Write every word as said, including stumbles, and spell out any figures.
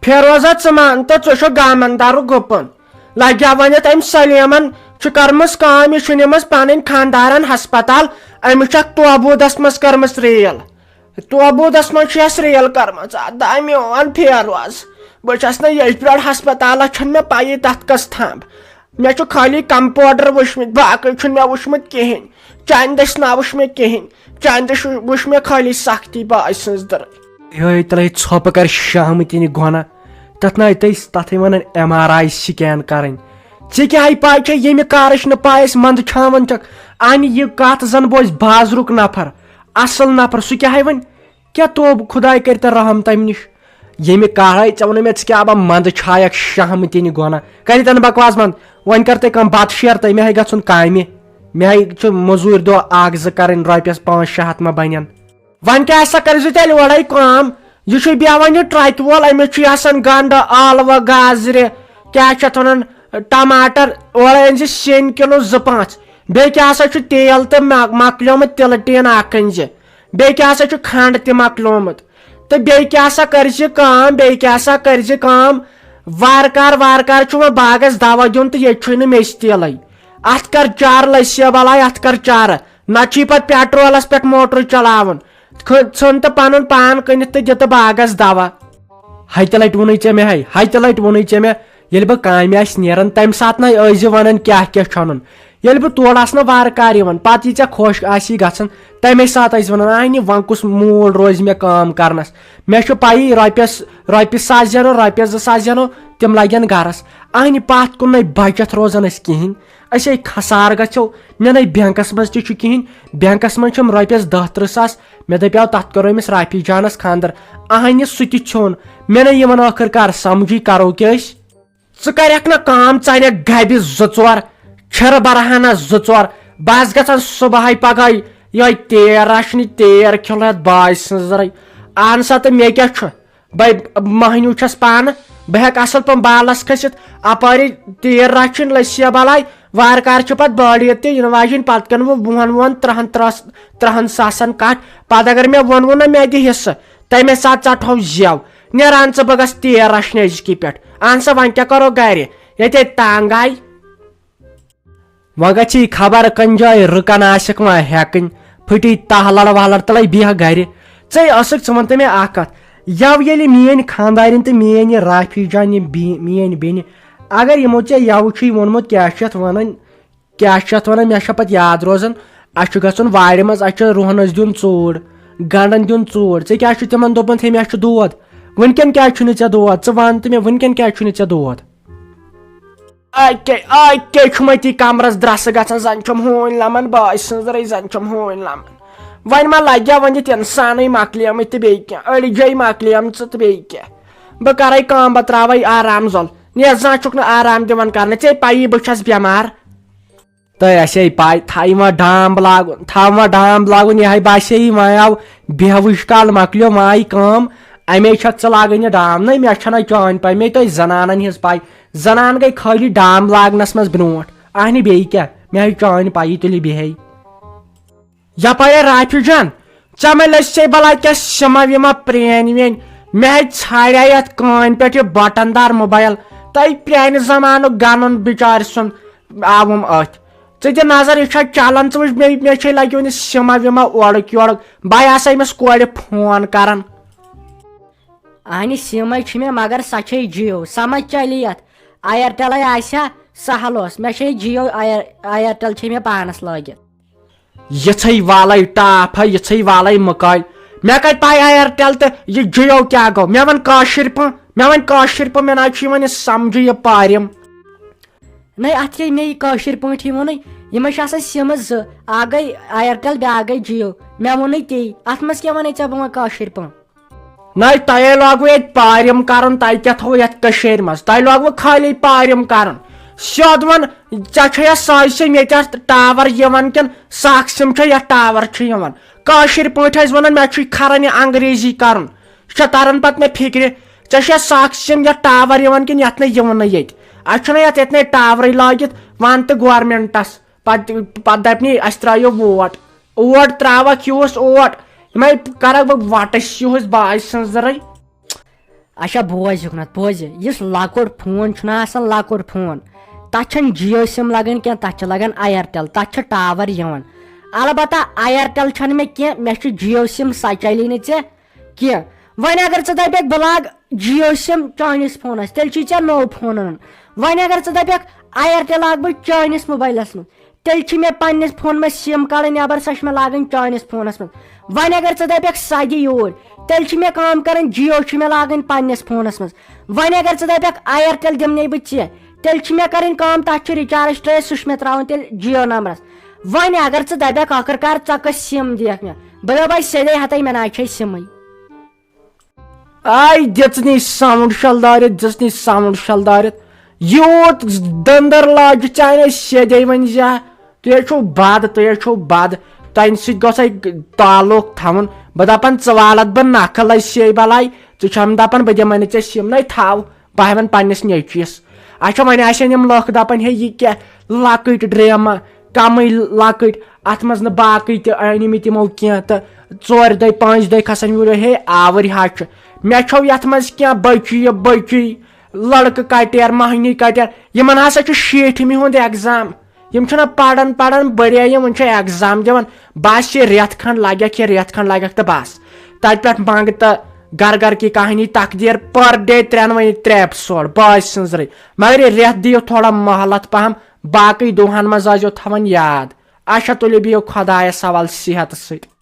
فیروزہ، ژٕ مان تہٕ ژٕ چھُکھ گامن دارُک گُپن۔ لگیا ونِتھ أمۍ سلیمن چھِ کٔرمٕژ کٲم، یہِ چھُ نِمٕژ پنٕنۍ خاندارن ہسپتال، أمِس چھکھ توبوٗدس منٛز کٔرمٕژ ریل۔ توبوٗدس منٛز چھِ یس ریل کٔرمٕژ۔ ادا میون فیروز، بہٕ چھس نہٕ ییٚتہِ پٮ۪ٹھ ہسپتالس، چھُنہٕ مےٚ پَیی تتھ کس تھمب۔ مےٚ چھُ خٲلی کمپاوڈر وٕچھمٕتۍ، باقٕے چھُنہٕ مےٚ وٕچھمُت کِہیٖنۍ۔ چانہِ دٔسۍ نہ وٕچھ مےٚ کِہیٖنۍ۔ چانہِ دٔسۍ وٕچھ مےٚ خٲلی سختی باے سٕنٛز دٔرٕے۔ یہے تلے ژھۄپہٕ کر شہمتٕنہِ گۄنہ۔ تتھ نہ تٔسۍ تتھے ونان ایم آر آی سکین کرٕنۍ۔ ژےٚ کیٛاہ پاے چھےٚ ییٚمہِ کارٕچ نہٕ پاے أسۍ منٛدٕ چھاوان چھکھ؟ انہِ یہِ کتھ زن بوزِ بازرُک نفر، اصل نفر، سُہ کیٛاہ وۄنۍ؟ کیٛاہ توبہٕ خداے کرِ تہٕ رحم تمہِ نِش؟ ییٚمہِ کارے ژےٚ ووٚنُے مےٚ، ژٕ کیٛاہ بہ منٛدٕ چھایکھ شہمتٕنہِ گۄنہ۔ کرِ تنہٕ بکواس بنٛد۔ وۄنۍ کر تُہۍ کانٛہہ بتہٕ شیر تہٕ مےٚ ہے گژھُن کامہِ۔ مےٚ ہے چھُ مٔزوٗرۍ دۄہ اکھ زٕ کرٕنۍ، رۄپیس پانٛژھ شےٚ ہتھ ما بنن؟ وۄنۍ کیٛاہ سا کٔرزِ تیٚلہِ اورے کٲم؟ یہِ چھُ بیٚہوان یہِ ٹرٛکہِ وول، أمِس چھُ آسان گنٛڈٕ، ٲلوٕ، گازرِ، کیٛاہ چھِ اتھ ونان، ٹماٹر، اورے أنۍ زِ سیٚنۍ کِلوٗ زٕ پانٛژھ۔ بیٚیہِ کیٛاہ سا چھُ تیل تہٕ مۄ-، مۄکلیومُت تِلہٕ ٹیٖن اکھ أنۍ زِ۔ بیٚیہِ کیٛاہ سا چھُ کھنٛڈ تہِ مۄکلیومُت۔ تہٕ بیٚیہِ کیٛاہ سا کٔرزِ کٲم، بیٚیہِ کیٛاہ سا کٔرزِ کٲم، وارٕ کارٕ وارٕ کارٕ چھُ وۄنۍ باغس دوا دیُن تہٕ ییٚتہِ چھُے نہٕ میٚژِ تیلٕے۔ اتھ کر چارٕ لٔسۍ بلاے، اتھ کر چارٕ۔ نتہٕ چھُے پتہٕ پیٹرولس پٮ۪ٹھ موٹر چلاوُن۔ کھ-، ژھُن تہٕ پنُن پان کٕنِتھ تہٕ دِ تہٕ باغس دوا۔ ہتہِ لٹہِ ووٚنُے ژےٚ مےٚ، ہے، ہتہِ لٹہِ ووٚنُے ژےٚ مےٚ، ییٚلہِ بہٕ کامہِ آسہِ نیران، تمہِ ساتہٕ نے ٲسۍ زِ ونان کیٛاہ کیٛاہ چھُ انُن۔ ییٚلہِ بہٕ تورٕ آسہٕ نہٕ وارٕ کارٕ یِوان، پتہٕ یہِ ژےٚ خۄش آسی گژھان، تمے ساتہٕ ٲسۍ ونان، اہنہِ وۄنۍ کُس موٗڈ روزِ مےٚ کٲم کرنس؟ مےٚ چھُ پَیی، رۄپیس، رۄپیہِ ساس زینو، رۄپیس زٕ ساس زینو، تِم لگن گرس۔ اہنہِ پتھ کُن نے بچت روزان اسہِ کِہینۍ۔ أسۍ ہے خسارٕ گژھو۔ مےٚ نے بینکس منٛز تہِ چھُ کِہینۍ۔ بینکس منٛز چھِم رۄپیس دہ ترٕہ ساس۔ مےٚ دپیاو تتھ کرو أمِس رافی جانس خانٛدر۔ اہنہِ سُہ تہِ ژھیوٚن۔ مےٚ نے یِوان ٲخٕر کار سمجھٕے کرو کیٛاہ أسۍ۔ ژٕ کرکھ نہ کٲم، ژٕ انکھ گبہِ زٕ ژور، چھِرٕ برہانہ زٕ ژور۔ بس گژھان صبحٲے پگہٲے یِہوٚے تیر رچھنہِ، تیر کھیوٚن ہتھ باے سٕنٛزرے۔ اہن سا، تہٕ مےٚ کیٛاہ چھُ؟ بے مہنیو چھس پانہٕ، بہٕ ہیٚکہٕ اصل پٲٹھۍ بالس کھٔسِتھ، اپٲرۍ تیٖر رچھِنۍ لٔسۍ یا بلاے، وارٕ کارٕ چھِ پتہٕ بٔڑ عیٖد تہِ یِنہٕ واجِنۍ، پتہٕ کَنہٕ بہٕ وُہن وُہن ترٕہن ترٕہس ترٕہن ساسن کٹھ۔ پتہٕ اگر مےٚ ووٚنوُ نہ مےٚ دِ حصہٕ، تمے ساتہٕ ژٹہو زیو۔ نیران ژٕ، بہٕ گژھٕ تیٖر رچھنہِ أزکی پٮ۪ٹھ۔ اہن سا، وۄنۍ کیٛاہ کرو گرِ، ییٚتے تنگ آے۔ وۄنۍ گژھی خبر کُنہِ جایہِ رُکن آسکھ وۄنۍ ہٮ۪کٕنۍ، پھٕٹی تہہ لڑ وہہ لڑ تہٕ لے بیٚہہ گرِ۔ ژے ٲسٕکھ، ژٕ وَن تہٕ مےٚ اکھ کتھ، یَوٕ ییٚلہِ میٲنۍ خانٛدارِنۍ تہٕ میٲنۍ یہِ رافی جان، یِم بی-، میٲنۍ بیٚنہِ، اگر یِمو ژےٚ یَوٕ چھُے ووٚنمُت، کیٛاہ چھِ یَتھ وَنان، کیٛاہ چھِ یَتھ وَنان، مےٚ چھےٚ پتہٕ یاد روزان، اَسہِ چھُ گژھُن وارِ منٛز، اَسہِ چھُ رُہنَس دیُن ژوٗر، گنٛڈن دیُن ژوٗر۔ ژےٚ کیٛاہ چھُ تِمن دوٚپمُت، ہے، مےٚ چھُ دود؟ وٕنکٮ۪ن کیٛازِ چھُنہٕ ژےٚ دود؟ ژٕ وَن تہٕ مےٚ، وٕنکٮ۪ن کیٛازِ چھُنہٕ ژےٚ دود؟ اکے اکے چھُم أتی کمرس درسہٕ گژھان، زن چھُم ہوٗنۍ لمان، بٲے سٕنٛزرٕے زن چھُم ہوٗنۍ لمان۔ وۄنۍ ما لگیا ونِتھ، انسانٕے مۄکلیمٕتۍ تہٕ بیٚیہِ کینٛہہ، أڑجے مۄکلیمژٕ تہٕ بیٚیہِ کینٛہہ۔ بہٕ کرے کٲم، بہٕ تراوے آرام زۄل، نیزاں چھُکھ نہٕ آرام دِوان کرنہٕ، ژےٚ پَیی بہٕ چھَس بٮ۪مار۔ تہٕ اَسے پَے، تھاوِ وۄنۍ ڈام لاگُن، تھاو وۄنۍ ڈام لاگُن، یِہوٚے باسے یہِ وۄنۍ آو بیہوٕچ کال، مۄکلیو وۄنۍ کٲم، اَمے چھَکھ ژٕ لاگان یہِ ڈام۔ نہ، مےٚ چھَنہ چٲنۍ پَے، مےٚ تۄہہِ زنانن ہِنٛز پَے۔ زنان گٔے خٲلی ڈام لاگنس منٛز برونٛٹھ۔ اہنہِ بیٚیہِ کیٛاہ؟ مےٚ ہے چٲنۍ پَیی تُلہِ بیٚہے۔ یپٲرۍ ہے رافی جان، ژےٚ مہ لٔج سے بلاے کیٛاہ سِمہ وِمہ پرٛینۍ وینۍ؟ مےٚ ہے ژھانڈے یتھ کٲنۍ پٮ۪ٹھ یہِ بٹن دار موبایل۔ تۄہہِ پرٛانہِ زمانُک گنُن بچارِ سُنٛد آوُم أتھۍ۔ ژٕ دِ نظر، یہِ چھا چلان؟ ژٕ وٕچھ، مےٚ، مےٚ چھے لگیومُت یہِ سِمہ وِمہ اورُک یورُک۔ بہٕ آسے أمِس کورِ فون کران۔ اہنہِ سِم ہے چھِ مےٚ، مگر سۄ چھے جِیو۔ سمجھ چلی یتھ۔ ایرٹلے آسہِ ہا، سہل اوس۔ مےٚ چھے جِیو، ایر-، ایرٹل چھے مےٚ پانس لٲگِتھ۔ یِژھے والے ٹاپھ ہے، یِژھے والے مکالۍ۔ مےٚ کتہِ پاے ایرٹل تہٕ یہِ جِیو کیٛاہ گوٚو؟ مےٚ وَن کٲشِر پٲٹھۍ، مےٚ وَن کٲشِر پٲٹھۍ، مےٚ نہ حظ چھُ یِوان یہِ سمجھٕے یہِ پارِم۔ نہ، اتھ ییٚلہِ مےٚ یہِ کٲشِر پٲٹھی ووٚنُے، یِمے چھِ آسان سِمہٕ زٕ، اکھ گٔے ایرٹل، بیٛاکھ گٔے جِیو۔ مےٚ ووٚنُے تی، اتھ منٛز کیٛاہ وَنے ژےٚ بہٕ وۄنۍ کٲشِر پٲٹھۍ؟ نہ، تۄہے لوگوُ ییٚتہِ پارِم کرُن، تۄہہِ کیٛاہ تھوٚو یتھ کٔشیٖرِ منٛز؟ تۄہہِ لوگوُ خٲلی پارِم کرُن۔ سیوٚد وَن، ژےٚ چھےٚ یا سۄے سِم ییٚتہِ اتھ ٹاور یِوان کِنہٕ سۄ اکھ سِم چھےٚ یتھ ٹاور چھُ یِوان؟ کٲشِر پٲٹھۍ ٲسۍ ونان، مےٚ چھُے کھران یہِ انگریزی کرُن۔ یہِ چھا تران پتہٕ مےٚ فکرِ؟ ژےٚ چھےٚ سۄ اکھ سِم یتھ ٹاور یِوان کِنہٕ یتھ نے یِوان نہٕ ییٚتہِ؟ اتہِ چھُنہ یتھ، یتھ نے ٹاورٕے لٲگِتھ، ون تہٕ گورمنٹس۔ پتہٕ، پتہٕ دپہِ نی، اسہِ ترٛایو ووٹ۔ اوٹ ترٛاوکھ یِہُس اوٹ۔ یِمے کرکھ بہٕ وٹٕس یِہُس باے سٕنٛزرٕے۔ اچھا، بوز یُکنتھ، بوز۔ یُس لۄکُٹ فون چھُنہ آسان، لۄکُٹ فون، تَتھ چھَنہٕ جیو سِم لَگان کینٛہہ، تَتھ چھِ لَگان اَیَرٹَل، تَتھ چھِ ٹاوَر یِوان۔ البتہ اَیَرٹَل چھَنہٕ مےٚ کینٛہہ، مےٚ چھُ جیو سِم، سۄ چَلی نہٕ ژےٚ کینٛہہ۔ وۄنۍ اگر ژٕ دَپَکھ بہٕ لاگہٕ جیو سِم چٲنِس فونَس، تیٚلہِ چھُے ژےٚ نوٚو فون اَنُن۔ وۄنۍ اگر ژٕ دَپَکھ اَیَرٹَل لاگہٕ بہٕ چٲنِس موبایلَس منٛز، تیٚلہِ چھِ مےٚ پننِس فونہٕ منٛز سِم کڑٕنۍ نٮ۪بر، سۄ چھِ مےٚ لاگٕنۍ چٲنِس فونس منٛز۔ وۄنۍ اگر ژٕ دپکھ سۄ دِ یوٗرۍ، تیٚلہِ چھِ مےٚ کٲم کرٕنۍ، جیو چھِ مےٚ لاگٕنۍ پننِس فونس منٛز۔ وۄنۍ اگر ژٕ دپکھ اَیرٹل دِمنے بہٕ ژےٚ، تیٚلہِ چھِ مےٚ کرٕنۍ کٲم، تتھ چھُ ریچارج ترٲیِتھ، سُہ چھُ مےٚ تراوُن تیٚلہِ جیو نمبرس۔ وۄنۍ اگر ژٕ دپکھ ٲخٕر کار ژےٚ کۄس سِم دِکھ مےٚ، بہٕ دپے سیٚدے ہتے مےٚ نہ چھے سِمٕے۔ آے دِژنی ساوُنٛڈ شل دٲرِتھ، دِژنی ساوُنٛڈ شل دٲرِتھ۔ یوٗت دٔنٛدٕر لاجہِ چانہِ سیٚدے وۄنۍ زیٛا۔ تُہۍ ہے چھِو بد، تُہۍ ہے چھِو بد۔ تۄہہِ سۭتۍ گوٚژھ ہے تعلق تھاوُن۔ بہٕ دپان، ژٕ والکھ بہٕ نکھٕ لَے سے بلاے۔ ژٕ چھَم دپان، بہٕ دِمے نہٕ ژےٚ سِم۔ نَے تھاو، بہٕ ہاوَن پننِس نیٚچوِس۔ اچھا، وۄنۍ آسن یِم لُکھ دپان، ہے، یہِ کیٛاہ لۄکٕٹۍ ڈرٛیمہ، کمٕے لۄکٕٹۍ، اتھ منٛز نہٕ باقٕے تہِ أنۍ مٕتۍ یِمو کینٛہہ تہٕ ژورِ دۄہہِ، پانٛژِ دۄہہِ کھسن یورٕ، ہے، آوٕرۍ حظ چھُ۔ مےٚ چھو یتھ منٛز کینٛہہ بچی، یہِ بچی، لڑکہٕ کٹیر، مہنی کٹیر، یِمن ہسا چھُ شیٹھمہِ ہُنٛد ایگزام۔ یِم چھِنہ پران پران بٔرے، یِم وۄنۍ چھِ ایگزام دِوان۔ بس یہِ رٮ۪تھ کھنٛڈ لگٮ۪کھ، یہِ رٮ۪تھ کھنٛڈ لگٮ۪کھ تہٕ بس۔ تتہِ پٮ۪ٹھ منٛگ تہٕ گرٕ گرٕ کی کہانی، تقدیر پر ڈے ترٛٮ۪ن وۄنۍ ترٛےٚ ایپسوڈ، بٲژ سٕنٛزرٕے۔ مگر یہِ رٮ۪تھ دِیِو تھوڑا مہلت پہم، باقٕے دۄہن منٛز ٲسۍزیو تھاوان یاد۔ اچھا، تُلِو بِہِو خۄدایس حوالہٕ صحتس سۭتۍ۔